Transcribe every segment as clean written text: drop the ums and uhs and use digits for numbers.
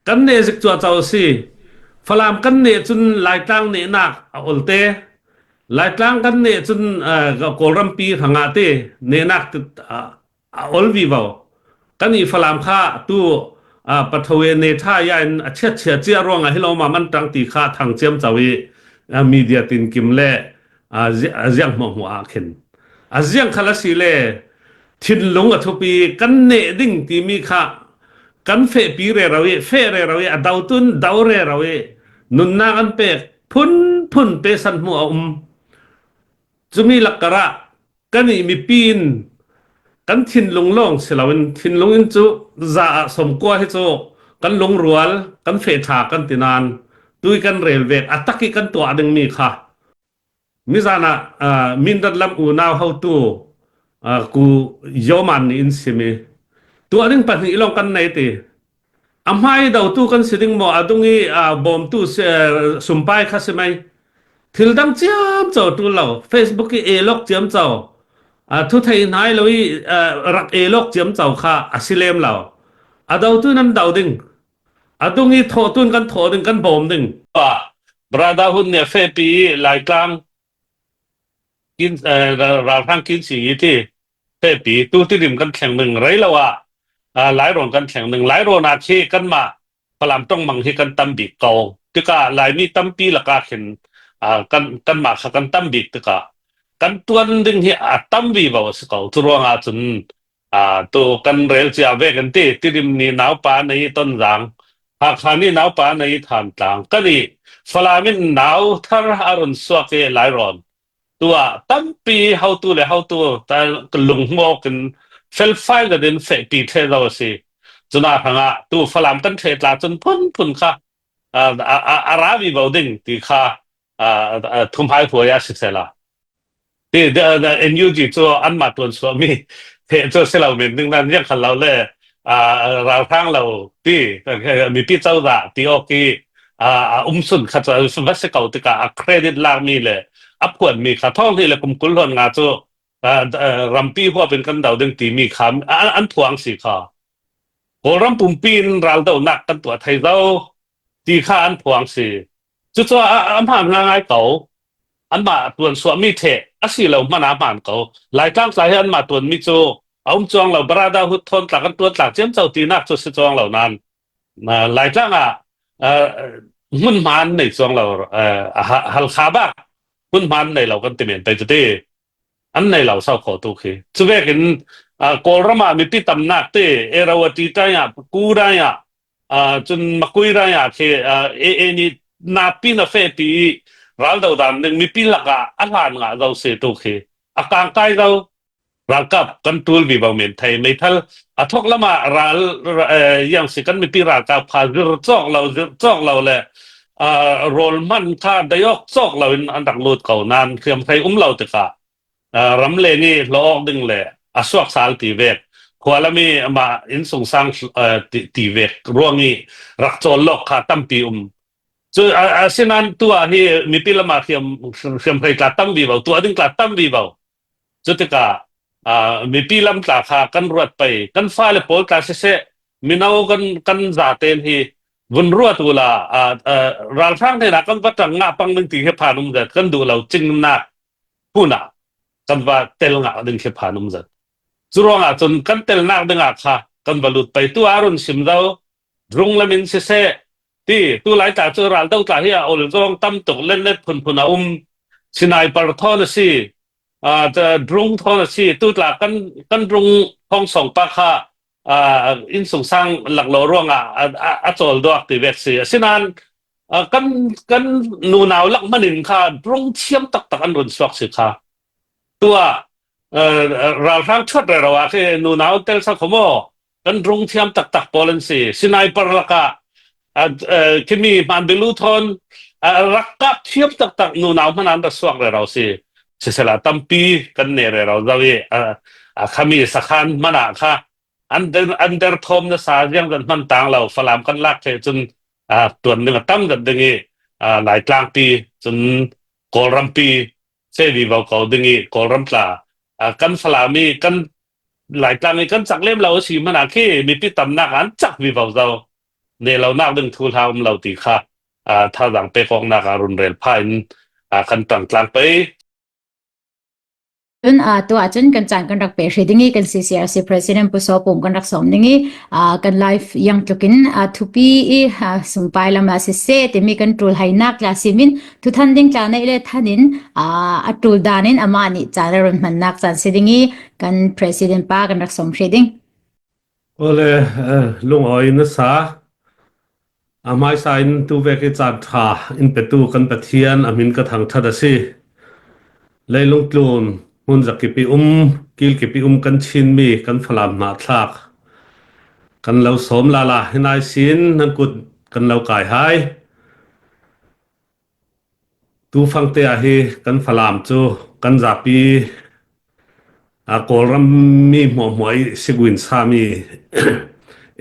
Kan ne zik cua co si. Falam kan ne cun Laitlang nehnak a olte. Laitlang kan ne cun Kawlrampi hrangah te nehnak a ol vivo. Kan i Falam kha tu pathoe ne tha ya in a chiat chia chia ruangah hi lo ma man tang ti kha thang chiam chau i media tin kim le ziang hmuah hmuah ah khin a ziang khal a si le thinlung a thupi kan neh ding timi kha kan fehpi rero i feh rero i a do tun do rero i nunnak an pek phunphun pe san hmu a um cumi lakkar ah kan i mipi in kan thinlung lawng si loin thinlung in cu za ah somkua hi cu kan lungrual kan feh ṭha kan ti nain tui kan rel vek a tak i kan tuah dingmi kha Nizan ah Mindat lam unau hotu ku Yoman nih in sim i tuah ding pahnih lawng kan nei ti. A hmai dotu kan si ding maw a dung i bawmtu sumpai kha si mei. Thil dang ciam cho tul lo. Facebook i elok ciam cho. Thu thei hnai lo i rak elok ciam cho kha a si lem lo. A dotu nan do ding. A dung i thawhtun kan thawh ding kan bawm ding. Brotherhood nih a fehpi i Laitlang kin ralhrang kin si i ti fehpi tu tilim kan thleng ding rei lo ah Lairawn kan thleng ding Lairawn ah khi kanmah Falam tongmang hi kan tam bik ko tikah Laimi tampi lakah khin kan kanmah kha kan tam bik tikah kan tuan ding hi a tam vivo a si ko cu ruangah cun Tu kan rel cia ve kan ti. Tidim nih naupa nei Tonzang, Hakha nih naupa nei Thantlang. Kan i Falam in nau thar a run suak i Lairawn. Tu ah tampi hotu le hotu lunghmuak in felfai zat in fehpi the zo a si. Cuna hrangah tu Falam kan the tla cun phunphun kha a ra vi bo ding ti kha thumhai huai ah sisela. Ti NUG cu anmah tuan chuahmi the cu si lo men ding nan riak khal lo le ralhrang lo ti mipi cozah ti awk i a um sun kha cu va si ko tikah a credit lakmi le a phuanmi kha thong hnih le kum 20 hlawn nga cu rampi huap in kan do ding timi kha an phuang si kha Kawlram pumpi in raldohnak kan tuah thei zo ti kha an phuang si Cucaah a hmaan ngai ko. Anmah tuan suahmi theh a si lo hmanh ah hmaan ko. Laitlang tla hi anmah tuanmi cu a um cuang lo. Barada hut thawn tlak an tuan tlak ciamco tinak cu si cuang lo nain Laitlang ah hmunhma an nei cuang lo. Halkha bak hmunhma an nei lo kan ti men pei cu ti. An nei lo sau kho tu khi. Cu vekin Kawlram ah mipi tamnak te Erawati tai ah Kudai ah cun Makui rai ah khi AA nih napi na fe pi raldo dan ning mipi lakah a hlan nga zo se tu khi a kang kai zo ralkap kan tul vi bo men thei meithal a thok lama ral yang si kan mipi ralkap kha zir chok lo zir chok lo le rol man kha dayok chok lo in an rak lut ko nan hriam hrei um lo tikah ramleng i hlawh awk ding le a suaksal ti vek khualami amah innsung sang ti vek ruang i rak cawl lawk kha tampi um cu asinain tu ah hi mipi lam ah hriam hriamhrei tla tam vivo tuah ding tla tam vivo cu tikah mipi lam tla kha kan ruat pei kan fale pawl tla siseh mino kan kan zaten hi vun ruat u la ralhrang hnen ah kan va tang nga pang ding ti hi phan um zat kan duh lo cingnak hmun ah kan va tel ngah ding khi phan um zat cu ruangah cun kan telnak dingah kha kan va lut pei tu ah run sim do rung lamin siseh ti tu lai tla cu ral do tla hi a ol zong tam tuk len let phunphun a um sinai par thon a si drung thon a si tu tla kan kan drung thong song pa kha inn sungsang laklawh ruangah a cawl duak ti vek si asinain kan kan nunau lak manin kha rung thiam taktak an run suak si kha tua ralhrang thuat re ro ah khi nunau tel sa kho maw kan rung thiam taktak pawl an si sniper lakah khimi hman bilu thon rak kap thiam taktak nunau hman an ra suak re ro si sisela tampi kan ne re ro zawi a khami sakhan mana kha an an der thom na sa ziang zan hman tang lo falam kan lak the cun tuan ding a tam dat ding i laitlang pi cun kawlram pi se vi vo ko ding i kawlram tla kan falami kan laitlang i kan chak lem lo si mana khi mipi tamnak an chak vi vo zo. Ne lo nak ding thu hla um lo ti kha thazaang pek awknak ah runrel pha in kan tang tlang pei. Cun tu ahcun kan caan kan rak pe hri ding i kan CCRC President Pu Saw Pum kan rak sawm ding i kan live yang tlukin thupi i sungpai lam ah siseh timi kan tul hainak tla simin thuthan ding tla nei le than in a tul dan in amah nih caan a run hmannak caan si ding i kan President pa kan rak sawm hri ding. Ole lungawi na sa A hmaisa in tuvek i caanṭha in petu kan Pathian a min ka thangṭhat a si. Leilung tlun hmun zakip i um, kilkip i um kan Chinmi kan Falam hnahthlak kan lo sawm lala hinai sin nan kut kan lo kai hai. Tufang te ah hi kan Falam cu kan zapi Kawlram mi hmuahhmuah i siguin sami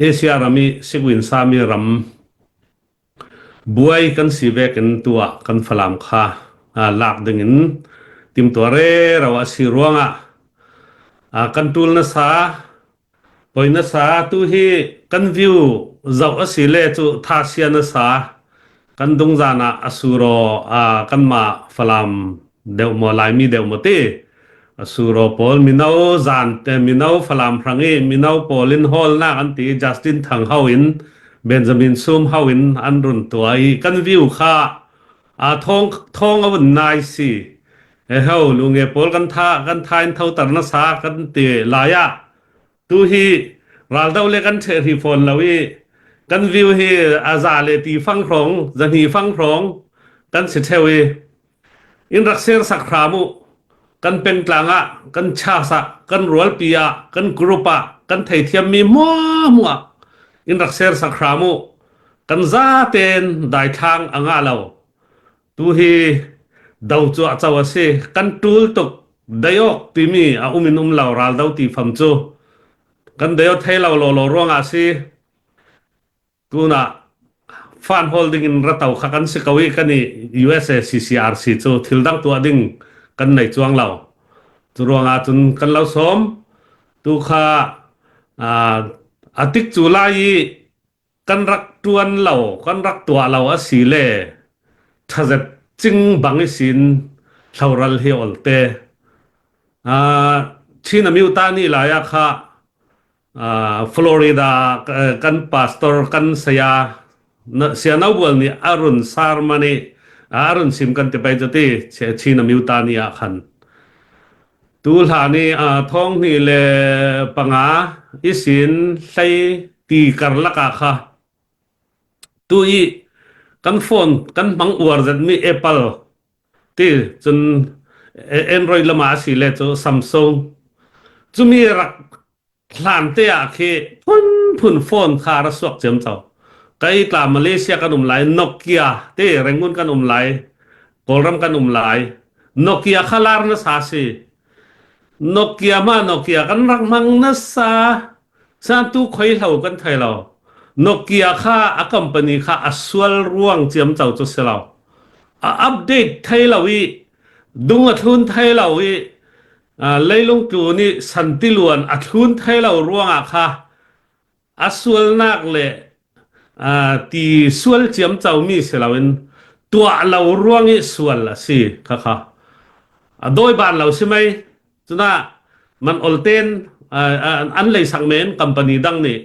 Asia ram i siguin sami ram buai kan si vek in tuah kan Falam kha lak ding in timtuah rero a si ruangah kan tul nasa Poi na sa tu hi kan view zoh a si le cu tha sia na sa kan dungzan ah a suro a kanmah Falam deuh maw Laimi deuh maw ti a suro pawl mino zan te mino Falam hrang i mino pawl in hall nak an ti Justin Thang ho in Benjamin Sum ho in an run tua i kan view kha a thong thong a vun nai si he ho lunge pawl kan tha kan tha in tho tar na sa kan ti lai ah Tu hi raldo le kan ṭheh hrih fawn lo i kan view hi a za le ti fang hrawng, zahnih fang hrawng kan si ṭheo i in rak ser sak hram u. Kan pengtlang ah, kan chas ah, kan rualpi ah, kan group ah, kan theithiammi muahmuah in rak ser sak hram u. Kan zaten daithlang a ngah lo. Tu hi do cu a co a si. Kan ṭul tuk. Dayok timi a um in um lo raldo ti fam cu. Kan dayo thei lo lawlaw ruangah si. Tunah fan holding in ratau kha kan si ko i kan i USA CCRC cu thil dang tuah ding kan nei chuang lo. Cu ruangah cun kan lo sawm. Tu kha a tik cu lai i kan rak ṭuan lo kan rak tuah lo a si le ṭhazet cing bang i sin hloral hi olte Chin Amyota nih lai ah kha Florida kan pastor kan saya siano bual nih a run sar mani a run sim kan ti pai ti Chin Amyota ni ah khan tu hla ni thong hni le panga isin hlei ti karlak ah kha tu i kan phone kan hmang uar zetmi Apple ti cun Android lama a si le cu Samsung cumi rak hlan te ah khi phunphun phone kha ra suak ciam cho kai tla Malaysia kan um lai Nokia te Rangoon kan um lai Kawlram kan um lai Nokia kha lar na sa si Nokia ma Nokia kan rak hmang nasa Satu khoi hlo kan thei lo. Nokia kha a company kha a sual ruang ciam co cu si lo. A update thei lo i dung a thlun thei lo i leilung tlu nih santiluan a thlun thei lo ruangah kha a sualnak le ti sual ciam comi si loin tuah lo ruang i sual a si kha kha a dawi ban lo si mei Cuna man olten an lei sak men company dang nih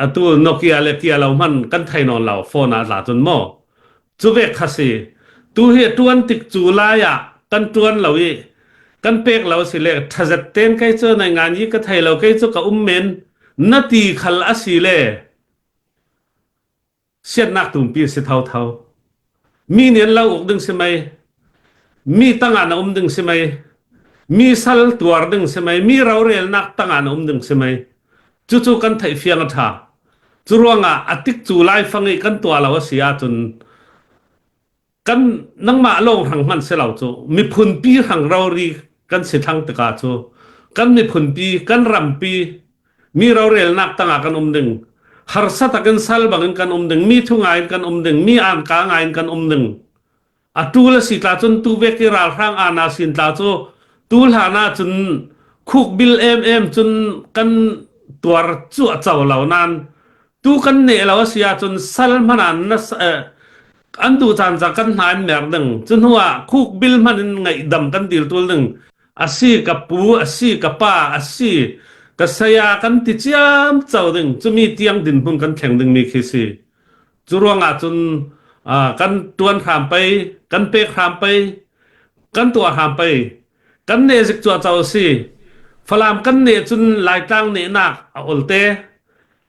atu Nokia le Kia lo hman kan thei nawn lo phone ah tla cun maw cu vek kha si tu hi tuan tik cu lai ah kan tuan lo i kan pek lo si le thazet ten kai cu nai ngan yi ka thei lo kei cu ka um men na ti khal asi le siatnak tumpi a si thotho. Mi nih an lo uk ding si mei, mi tangah na um ding si mei, mi sal tuar ding si mei, mi rorelnak tangah na um ding si mei. Cucu kan theih fiang a ṭha. Cu ruangah a tik cu laifang i kan tuah lo a si ahcun kan nangmah lawng hrang hmanh si lo cu miphunpi hrang rori kan si thlang tikah cu kan miphunpi kan rampi mi rorelnak tangah kan um ding harsa takin sal bangin kan um ding mi thu ngai in kan um ding mi anka ngai in kan um ding a tul a si tla cun tu vek i ralhrang ana sin tla cu tu hlan ah cun khuk bil em em cun kan tuar cu a co lo nan tu. Tu kan neh lo a si ahcun sal hmanh ah na an duh caan ca kan hna in mer ding. Cu hnu ah khuk bil hmanh in ngaihdam kan dil tul ding. A si ka pu, a si ka pa, a si ka saya kan ti ciam co ding. Cumi tiang dinhmun kan thleng dingmi khi si. Cu ruangah cun kan tuan hram pei, kan pek hram pei, kan tuah hram pei. Kan neh zik cu a co si. Falam kan neh cun Laitlang nehnak a olte.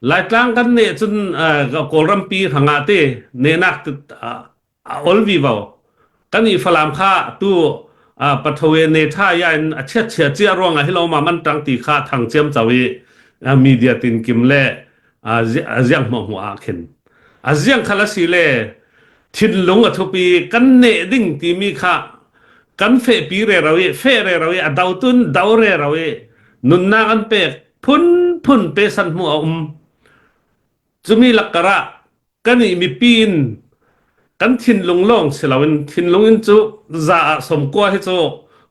Laitlang kan neh cun Kawlrampi hrangah te nehnak a ol vivo. Kan i Falam kha tu pathoe ne tha ya in a chiat chia chia ruangah hi lo ma man tang ti kha thang chiam cho i media tin kim le ziang hmuah hmuah ah khin a ziang khal a si le thinlung a thupi kan neh ding timi kha kan fehpi rero i feh rero i a do tun do rero i nunnak an pek phunphun pe san hmu a um cumi lakkar ah kan i mipi in kan thinlung lawng si loin thinlung in cu za ah somkua hi cu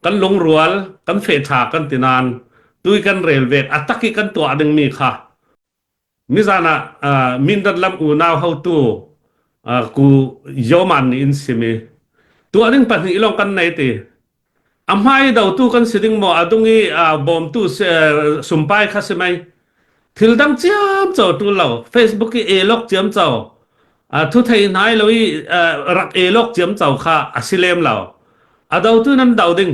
kan lungrual kan feh ṭha kan ti nain tui kan rel vek a tak i kan tuah dingmi kha Nizan ah Mindat lam unau hotu ku Yoman nih in sim i tuah ding pahnih lawng kan nei ti. A hmai dotu kan si ding maw a dung i bawmtu sumpai kha si mei. Thil dang ciam co tul lo. Facebook i elok ciam co. Thu thei hnai lo i rak elok ciam co kha a si lem lo. A dotu nan do ding.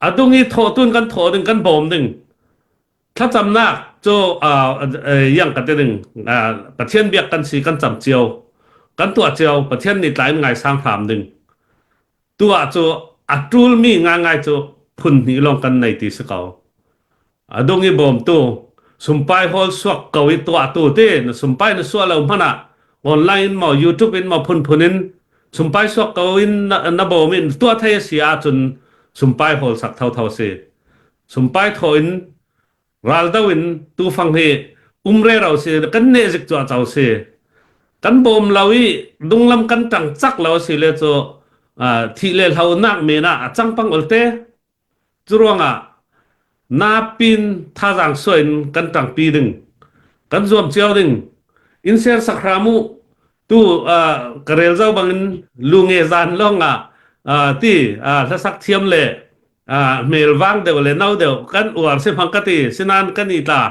A dung i thawhtun kan thawh ding kan bawm ding. Thlacamnak cu iang ka ti ding Pathian biak kan si kan cam cio kan tuah cio Pathian nih tlai in ngaisang hram ding tuah cu a ṭulmi ngaingai cu phun hnih lawng kan nei ti si ko a dung i bawmtu sumpai hawl suak ko i tuahtu ti na sumpai na suah lo hmanh ah online in maw YouTube in maw phunphun in sumpai suak ko in na bawm in tuah thei a si ahcun sumpai hawl sak thotho si Sumpai thaw in raldo in tufang hi um rero si kan neh zik cu a co si. Kan bawm lo i dunglam kan ṭang cak lo si le cu thih le hlo nak men ah a cang pang olte. Cu ruangah napin thazaang suai in kan ṭangpi ding. Kan zuam cio ding. In ser sak hram u. Tu ka rel zau bangin lu nge zan lawng ah ti hlasak thiam le hmel vang deuh le no deuh kan uar si hmang ka ti sinan kan i tla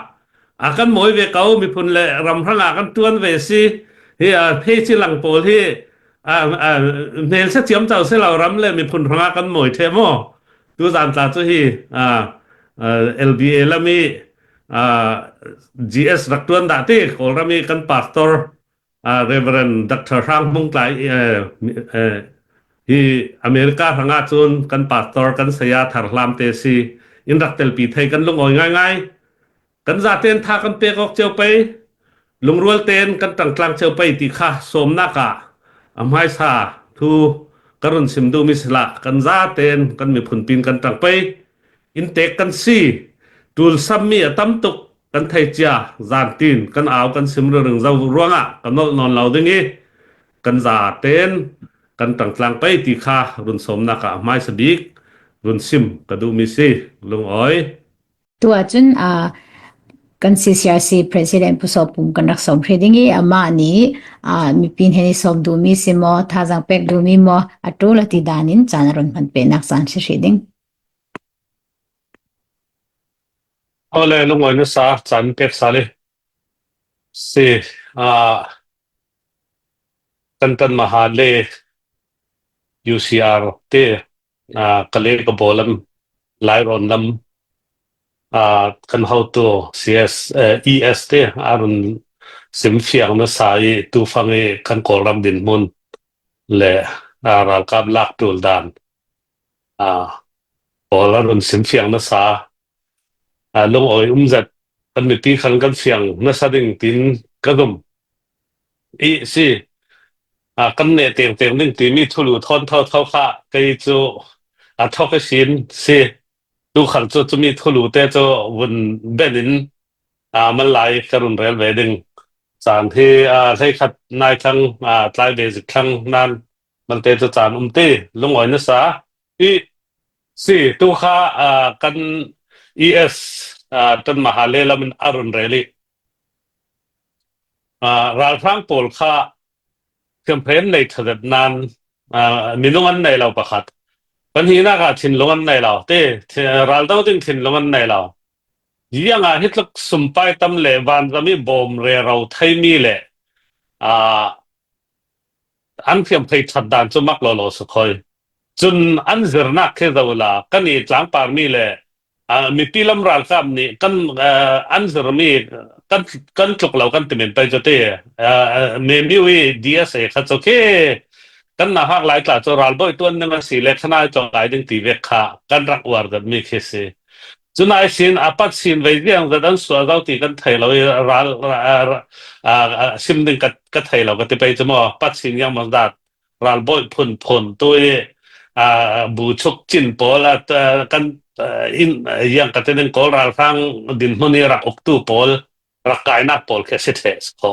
a kan mawi ve ko miphun le ram hrang ah kan tuan ve si hi phei chi lang pawl hi hmel se chiam chau se lo ram le miphun hrang ah kan mawi the mo tu zan tla chu hi LBA lami GS rak tuan dah ti kawlram i kan pastor Reverend Dr. Hrang Hmung Tlai hi America hrangah cun kan pastor kan saya thar hlam te si in rak telpi thei kan lungawi ngaingai kan zaten tha kan pek awk cio pei lungrual ten kan tangtlang cio pei ti kha sawmnak ah a hmaisa thu ka run sim duhmi sila kan zaten kan miphun pin kan tang pei in tek kan si tul sammi a tam tuk kan thei cia zantin kan au kan sim ring zo ruangah kan nolh nawn lo ding i kan za ten kan tangtlang pei ti kha run sawmnak ah hmaisa bik run sim ka duhmi si lungoi Tu ahcun uh, kan CCRC President Pu Saw Pum kan rak sawm hre ding i amah nih uh, mipi he sawm duhmi si maw thazaang pek duhmi maw a tul a ti dan in caan a run hman pe nak caan si hri ding. Awle lungawi na sa caan pek sal i si kan tan maha le UCR te kale ka bawlam Lairon lam kan hotu CS ES te arun sim fiang na sa i tufang i kan Kawlram dinhmun le ralkap lak tul dan Pawl an run sim fiang nasa. Lungawi umzat kan mipi khan kan fiang nasa ding tin ka zum. I si kan ne teng teng ding timi thulu thon tho tho kha kei cu a thok i sin si tu khal cu cumi thulu te cu vun ben in man lai ka run rel ve ding caan hi hlei khat nai thlang tlai ve zik thlang nan malte cu caan um ti lungawi na sa i si tu kha kan ES tan maha le lam in a run rel i. Ralhrang pawl kha hriamhrei an nei ṭhadat nain minung an nei lo pakhat. Pahnihnak ah thinlung an nei lo. Ti raldo ding thinlung an nei lo. Iang ah hi tluk sumpai tam le vanzam i bawm rero theimi le an hriamhrei ṭhat dan cu mak lawlaw si khoi. Cun an zirnak khi zo la kan i tlangparmi le mipi lam ralkap nih kan an zirmi kan kan tluk lo kan ti men pei cu ti memiu i DSA kha cu khi kan na hak lai tla cu ralbawi tuan ning a si le khanai cong lai ding ti vek kha kan rak uar dat mi khi si. Cunai sin apat sin vei viang zat an sual zo ti kan thei lo i ral sim ding ka thei lo ka ti pei cu maw pat sin yang mon dat ralbawi phunphun tu i bu chuk cin pawl kan in yang ka tinin kawl ralhrang dinhmun i rak uktu pawl rak kainak pawl khi si the kho.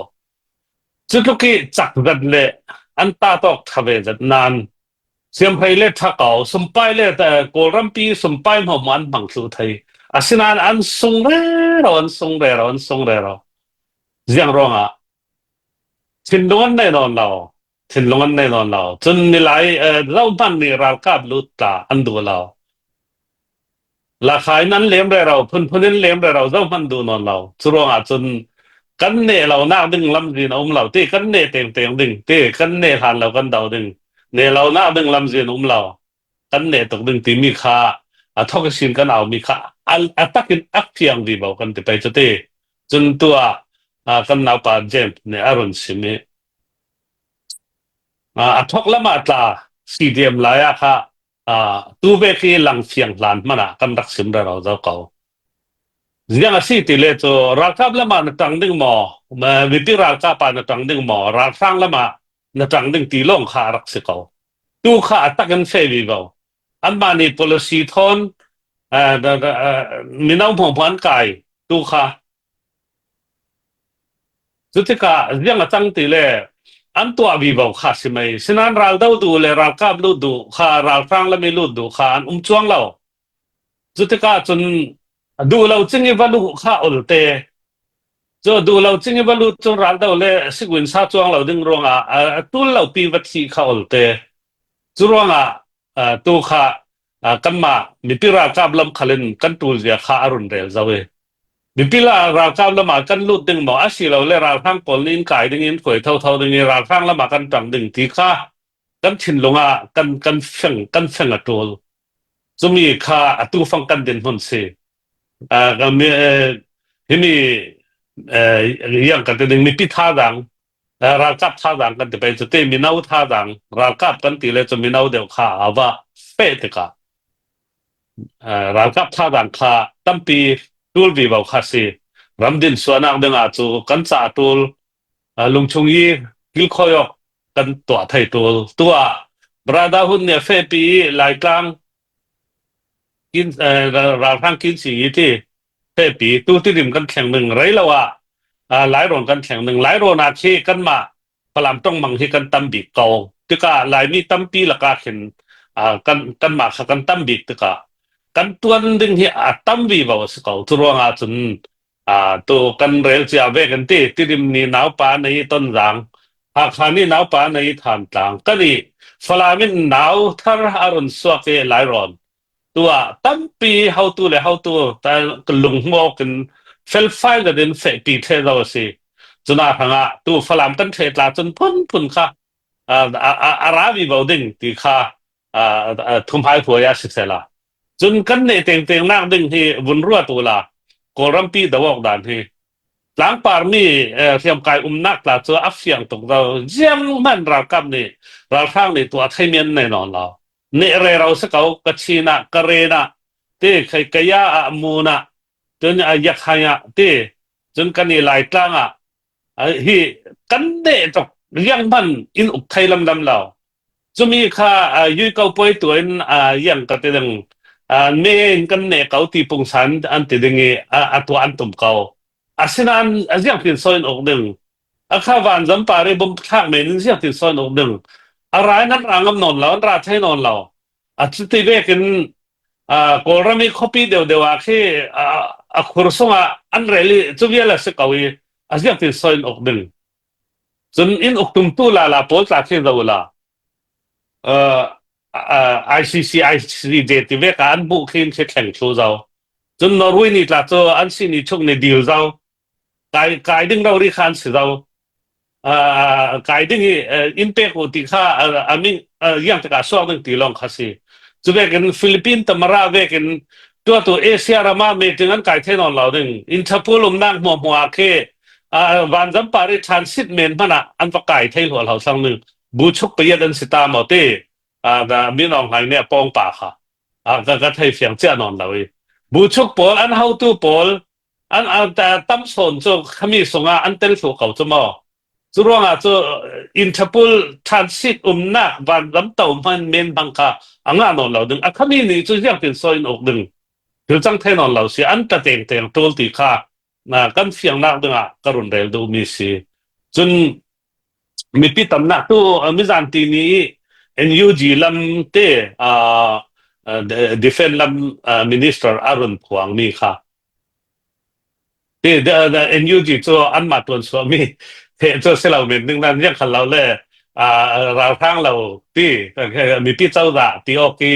Cu tluk i cak zat le an ta tawk tha ve zat nan siamphei le thakau sumpai le kawlrampi sumpai hmo an hmang thlu thei. Asinain an sung rero, an sung rero, an sung rero. Ziang ruangah thinlung an nei nawn lo. Thinlung an nei nawn lo. Cun nilai zohhmanh nih ralkap lut tla an duh lo. Lakha in an lem rero, phunphun in lem rero, zohhmanh duh nawn lo. Cu ruangah cun kan neh lo nak ding lamzin a um lo. Ti kan neh tengteng ding, ti kan neh hlan lo kan do ding. Neh lo nak ding lamzin um lo. Kan neh tuk ding timi kha a thok sin kan au mi kha a takin a fiang vi bo kan ti pei cu ti. Cun tu ah kan naupa James nih a run sim i A thawk lam ah tla CDM lai ah kha tu ve khi lang fiang hlan hmanh ah kan rak sim rero zo ko. Ziang a si ti le cu ralkap lam ah na ṭang ding maw, mipi ralkap ah na ṭang ding maw, ralhrang lam ah na ṭang ding ti lawng kha a rak si ko. Tu kha a tak in fe vi ko. Anmah nih policy thawn mino hmuahhmuah an kai tu kha. Cutikah ziang a cang ti le an tuah vivo kha si mei. Sinain raldo duh le ralkap lut duh kha ralhrang lami lut duh kha an um cuang lo. Cutikah cun duh lo cing i va luh kha olte. Cu duh lo cing i va lut cun raldo le sikuin sa cuang lo ding ruangah a tul lo pi va thi kha olte. Cu ruangah tu kha kanmah mipi ralkap lam khal in kan tul zia kha a run rel zau i mipi ralkap lam ah kan lut ding maw asilole ralhrang pawl nih in kai ding in hruai thotho ding i ralhrang lam ah kan ṭang ding ti kha kan thinlung ah kan kan feng kan feng a ṭul. Cumi kha atu fang kan dinhmun si. Himi yang kan ti ding mipi thazaang ralkap thazaang kan ti pei cu te mino thazaang ralkap kan ti le cu mino deuh kha a va feh tikah ralkap thazaang kha tampi tul vivo kha si. Ramdin suanak dingah cu kan ca tul lungchung i kilkhawi awk kan tuah thei tul. Tu ah Brotherhood nih a fehpi i Laitlang kin ralhrang kin si i ti fehpi tu tidim kan thleng ning rei lo ah Lairawn kan thleng ning. Lairawn ah khi kanmah Falam tongmang hi kan tam bik ko. Tikah Laimi tampi lakah khin kan kanmah kha kan tam bik tikah kan tuan ding hi a tam vivo a si ko. Cu ruangah cun tu kan rel cia ve kan ti. Tidim nih naupa nei Tonzang, Hakha nih naupa nei Thantlang. Kan i Falam in nau thar a run suak i Lairawn. Tu ah tampi hotu le hotu lunghmuak in felfai in fehpi the zo a si. Cuna hrangah tu Falam kan the tla cun phunphun kha a ra vi bo ding ti kha thumhai huai a si sela. Cun kan ne tengteng nak ding hi vun ruat u la Kawlrampi dawok dan hi tlangpar mi hriamkai umnak tla cu a fiang tuk zo ziang hman ralkap nih ralhrang nih tuah theimian nei nawn lo. Nih rero si ko ka chin ah ka ren ah ti khei kaya ah mun ah cun a yakhai ah ti cun kan i laitlang ah hi kan deh tuk riang hman in uk thei lam lam lo. Cumi kha yui ko poi tu in yang ka ti ding ne in kan ne ko ti pungsan an ti ding i a tuah an tum ko. Asinain a ziang tin soin uk ding a kha van zam pari bum thlak men in ziang tin sawn uk ding a ra in an ra ngam nawn lo, an ra thei nawn lo. A cuti bek in Kawlram i khuapi deuhdeuh ah khi a khur sungah an rel i cu vial a si ko i a ziang tin sawn uk ding. Cun in uktumtu lala pawl tla khi zo la. Uh, uh, ICC ICJ ti ve ka an bu khin khi thleng thlu zo. Cun Norway ni tla cu an si ni chung ni deal zo. Kai kai ding ro ri khan si zo. Kai ding i in pek u ti kha amin yang tikah suak ding ti lawng kha si. Cu vekin Philippine tamara vekin tuatu Asia rama meeting an kai the non lo ding. Interpol umnak hmuah hmuah khi vanzam pari transit men hmana an va kai thei hlo hlo sang ning bu chuk payat an si ta mo ti min ong hlaing ne pong pa kha ka ka thei fiang chia non lo i bu chuk pawl an hotu pawl an tam sawn cu khami sungah an tel thlu ko cu maw cu ruangah cu Interpol transit umnak van lam to hman men bang kha a ngah nawn lo ding a khami nih cu ziang tin so in uk ding thil cang the nawn lo si an ta teng teng tul ti kha kan fiangnak dingah ka run rel duh mi si cun mipi tamnak tu mizan ti ni NUG lam te defend lam minister arun phuang mi kha NUG cu anmah tuan chuahmi the cu si lo men ding nan riang khal lo le ralhrang lo ti mipi cozah ti awk i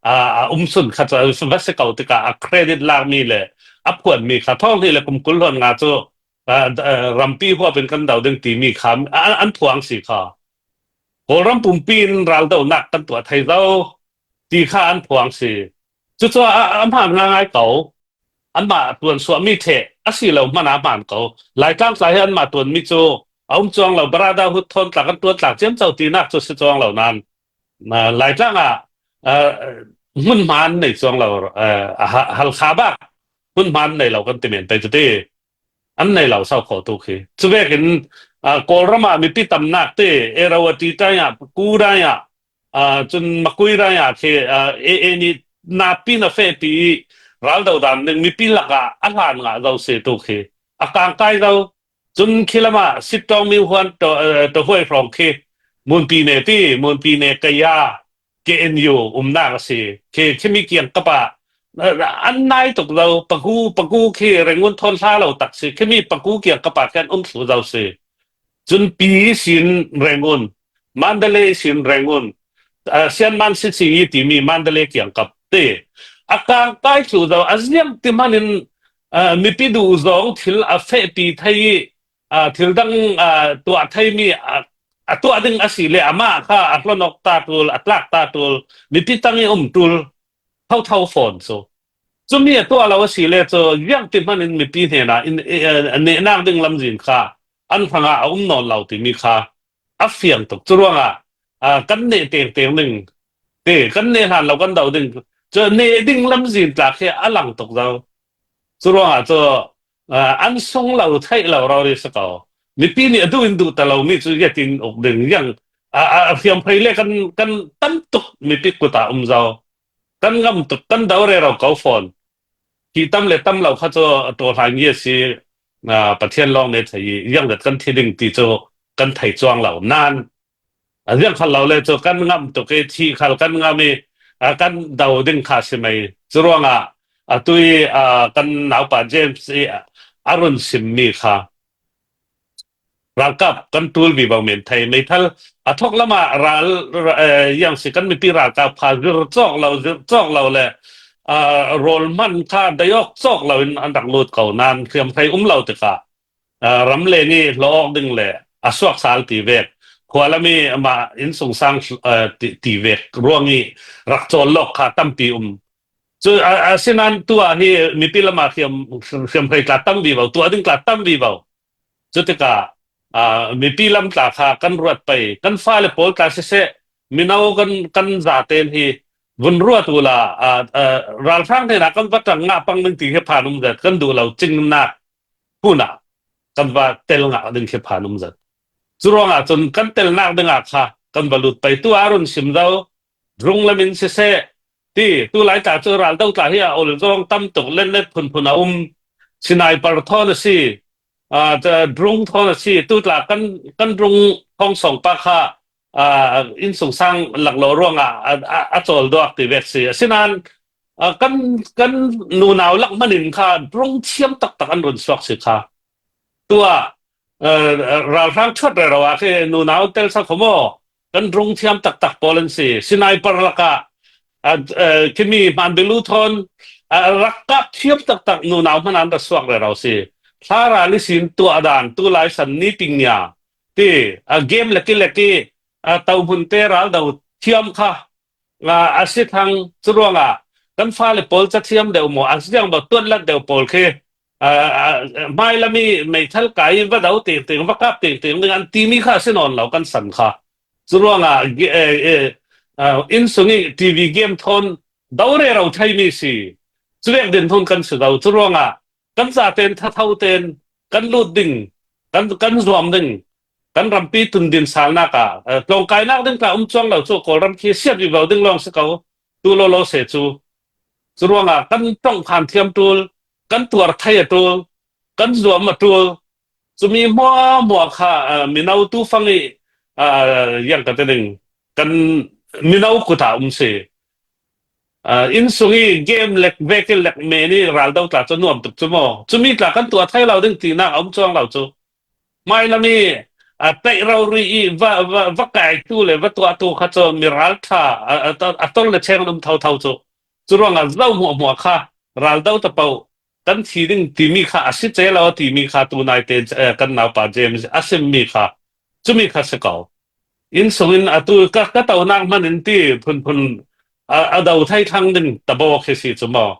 a um sun kha cu va si ko tikah a credit lakmi le a phuanmi kha thong hnih le kum 20 hlawn nga cu rampi huap in kan do ding timi kha an phuang si kha Kawlram pumpi in raldonak kan tuah thei zo ti kha an phuang si cucaah a hmaan ngai ko anmah tuan suahmi the a si lo hmanh ah hmaan ko Laitlang tlai hi anmah tuanmi cu a um chuang lo barada hut thawn tlak an tuan tlak ciamco tinak cu si chuang lo nain Laitlang ah hmunhma an nei chuang lo Halkha bak hmunhma an nei lo kan ti men pei cu ti an nei lo sau kho tu khi cu vekin Kawlram ah mipi tamnak te Erawati tai ah Kudai ah cun Makui rai ah khi AA nih napi na fe pi i raldo dan ning mipi lakah a hlan nga zo se tu khi a kang kai zo cun khi lama sittong mi huan to to huai hrawng khi munpi ne ti munpi ne kaya KNU umnak a si khi khimi kiang kapa an nai tuk zo pagu pagu khi rengun thon hla lo tak si khimi pagu kiang kapa khan um thlu zo si Cun pi sin Rangoon, Mandalay sin Rangoon, Sianman Sisi timi Mandalay kiangkap te a kang kai thlu zo a ziang ti man in mipi duh zong thil a fehpi thei i thil dang tuah theimi a tuah ding a si le amah kha a hlonok ta tul a tlak ta tul mipi tang i um tul thotho fawn cu cumi a tuah lo a si le cu ziang ti hman in mipi hnenah in nehnak ding lamzin kha an hrangah a um nawn lo timi kha a fiang tuk cu ruangah kan neh teng teng ding te kan neh hlan lo kan do ding cu neh ding lamzin tlak hi a lang tuk zo cu ruangah cu an sung lo theih lo ro ri si ko mipi nih a duh in duh ta lo mi cu yatin uk ding yang a hriamhrei le kan kan tam tuk mipi kut ah um zo kan ngam tuk kan do re ro ko fawn hi tam le tam lo kha cu to hlai mi a si Pathian lawng nih thei i yang dat kan thi ding ti cu kan thei chuang lo nan riang khal lo le cu kan ngam tuk i thi khal kan ngam i kan do ding kha si mei cu ruangah atu i kan naupa James i a run sim mi kha ralkap kan tul vi bo men thei meithal a thok lama ral yang si kan mipi ralkap kha zir cawk lo zir cawk lo le rawl man kha dayok cawk lo in an rak lut ko nan hriamhrei um lo tikah ram le ni hlawk ding le a suak sal ti vek khualami ama in sung sang ti vek ruangi rak chawl lok kha tampi um cu asinan tu ah hi mipi lama hriam hriamhrei tla tam vi bo tua ding tla tam vi bo Cu tikah mipi lamtla kha kan ruat pei. Kan fale pawl tla siseh, mino kan kan zaten hi vun ruat u la ralhrang hnen ah kan va ṭang nga pang ding ti hi phan um zat kan duh lo cingnak phun ah kan va tel nga ding khi phan um zat. Cu ruangah cun kan telnak dingah kha kan va lut pei. Tu ah run sim do rung lamin siseh ti tu lai tla cu ral do tla hi a ol zong tam tuk len let phunphun a um sinai par thon a si drung thon a si tu tla kan kan drung thong song pa kha inn sung sang laklo ruangah a chawl duak ti vek si asinain kan kan nunau lak manin kha drung thiam taktak an run suak si kha tua. Ralhrang chuat rero ah khi nunau tel sa kho maw? Kan rung thiam taktak pawl an si. Sniper lakah khimi hmaan bilu thon rak kap thiam taktak nunau hman an ra suak rero si. Thla ral i sin tuah dan tu lai san ni ting nia ti game leki leki to hmun te ral do thiam kha a si thang. Cu ruangah kan fale pawl cathiam deuh maw an siang ba tuan lat deuh pawl khi hmai lami meithal kai va do ting ting va kap ting ting ding an timi kha si nawn lo kan san kha. Cu ruangah inn sung i TV game thon do re ro thai mi si cuvek din thun kan si do. Cu ruangah kan zaten thatho ten kan lut ding, kan kan zuam ding, kan rampi tundin salnak ah tlawngkainak ding tla um chuang lo cu Kawlram khi siat vi ding lawng si ko tu lo lo se cu. Cu ruangah kan tong khan thiam tul, kan tuar thai a tul, kan zuam a tul. Cumi hmua hmua kha mino tu fang i yang ka te ding kan mino kuta um si. Inn sung i game lek vek lek me ni ral do tla chu nuam tuk chu mo chumi tla kan tua thai lo ding ti nak um chuang lo chu. Hmailam i a tlaih rori i va va va kaitu le va tuahtu kha cu mi ralṭha a tol le cheng an um thotho cu. Cu ruangah zo hmuahhmuah kha raldo ta paoh kan thi ding timi kha a si ce lo timi kha tunai te kan naupa James a simmi kha cumi kha si ko. Inn sung in atu ka ka tonak hman in ti phunphun a do thai thlang ding tabo khi si cu maw.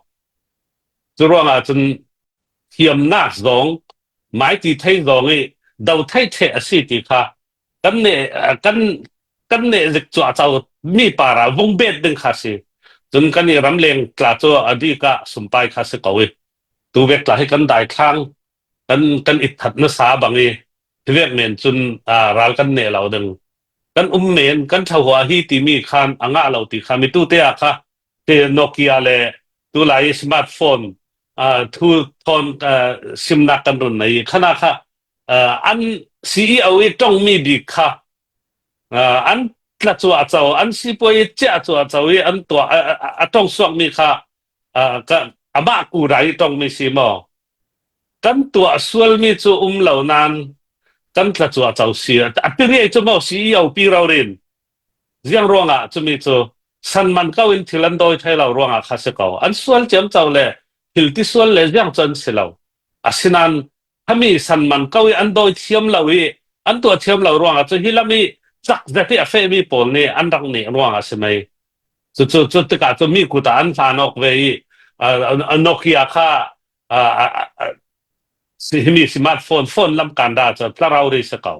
Cu ruangah cun thiamnak zong maiti thei zong i do thei the a si ti kha kan ne kan kan ne zik cu a co mi para vung bet ding kha si. Cun kan i ramleng tla cu adi ka sumpai kha si ko i tu vek tla hi kan dai thlang kan kan it that na sa bang i vek men cun ral kan ne lo ding kan um men kan thahua hi timi khan anga lo ti kha mi tu te ah kha te Nokia le tu lai smartphone thu thon simnak kan run nei khana kha an CEO i tongmi bik kha an tla chu a cho an sipuai chia chu a cho i an tua a tong suak mi kha amah ku rai tong mi si mo kan tua sual mi chu um lo nan kan tla chu a cho si a piri chu mo CEO pi ro rin ziang ruangah chumi chu san man ko in thil an doi thai lo ruangah kha si ko. An sual chiam cho le thil ti sual le ziang cun si lo. Asinan hami san man ko i an doi thiam lo i an tuah thiam lo ruangah cu hi lam i cak zet i a fehmi pawl nih an rak nih ruangah si mei. Cu cu cu tikah cu mi kut ah an hlan awk ve i Nokia kha himi smartphone phone lam kan da cu tlarau ri si ko.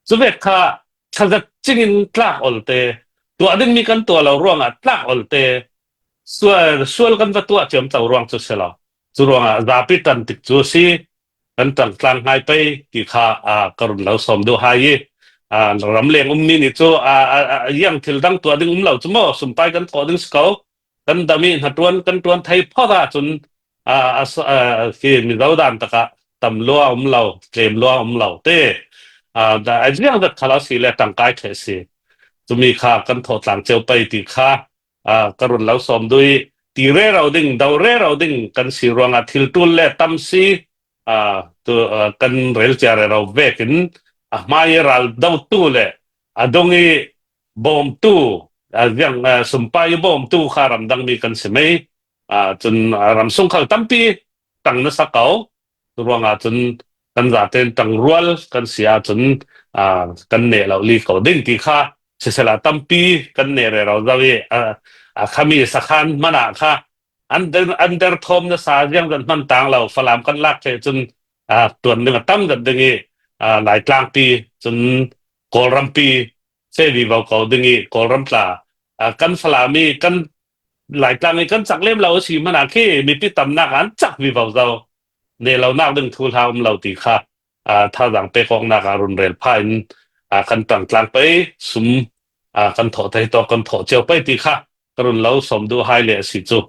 Cu vek kha thazat cingin tlak olte tuah dingmi kan tuah lo ruangah tlak olte sual sual kan va tuah ciam to ruang cu si lo. Cu ruangah zapi tan tik cu si kan tang tlang ngai pei ti kha ka run lo som du hai i ramleng ummi nih cu yang thil dang tuah ding um lo cu mo sumpai kan thawh ding si ko. Kan dami hna tuan kan tuan thei phot ahcun khi mizo dan takah tam lua um lo tlem lua um lo te a ziang dat khala si le tangkai the si cumi kha kan thawh tlang cheu pei ti kha ka run lo som dui ti re ro ding do re ro ding kan si ruangah thil tul le tam si tu kan rel chia re ro vekin a hmai ral do tu le a dong i bawmtu ziang sumpai bawmtu kha ramdang mi kan si mei. Cun ramsung khal tampi tang na sa ko ruangah cun kan zaten tangrual kan si ahcun kan ne lo li ko ding ti kha sisela tampi kan ne re ro zo i a khami sakhan mana kha an an der thom na sa ziang zan hman tang lo Falam kan lak the cun tuan ding a tam dat ding i Laitlang pi cun Kawlram pi se vi vo ko ding i Kawlram tla kan Falam i kan Laitlang i kan cak lem lo si mana khi mipi tamnak an cak vi vo zo ne lo nak ding thu hla um lo ti kha thazang pek awk nak ah run rel pha in kan tang tlang pei sum kan thawh thei to kan thawh cio pei ti kha ka run lo som du hai le si cu.